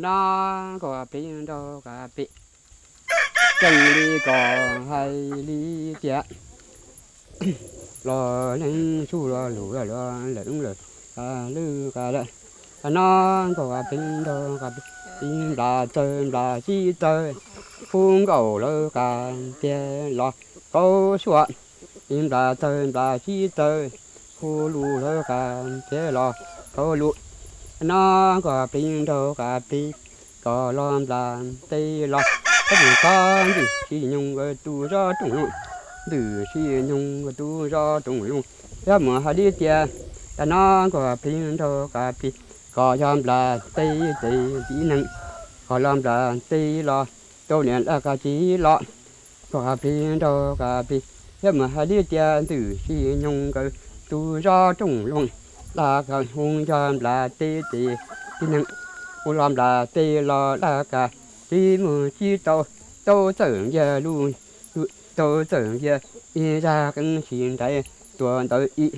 No kuv plig nraug kuv plig, tseeb li kuv hais li tias, los neeg tsuj los lus los lawm lawm, lwj qas lawm. Qas no kuv plig nraug kuv plig, nplas txawg nplas txib txawg, hu nkauj lawv qas tiag los tau suab, nplas txawg nplas txib txawg, hu lus lawv qas tiag los tau lus. No kuv plig nraug kuv plig, koj los nplas teb los, koj mus txog ntws sib nyoog tus zos rooj loog, ntws sib nyoog tus zos rooj loog, yog mus hais li tias, qas no kuv plig nraug kuv plig, koj yog nplas teb ces tib neeg, koj los nplas teb los tau niam laj kab txiv los, kuv plig nraug kuv plig, yog mus hais li tias ntws sib nyoog nkawd tus zos rooj loog, laj kab hu yog nplas teb ces tib neeg, hu los nplas teb los laj kab txiv mus tsis tau, tau txawm nyiag lub, tau txawm nyiag ib zaj qeej sib nraim tuaj ntawd ib.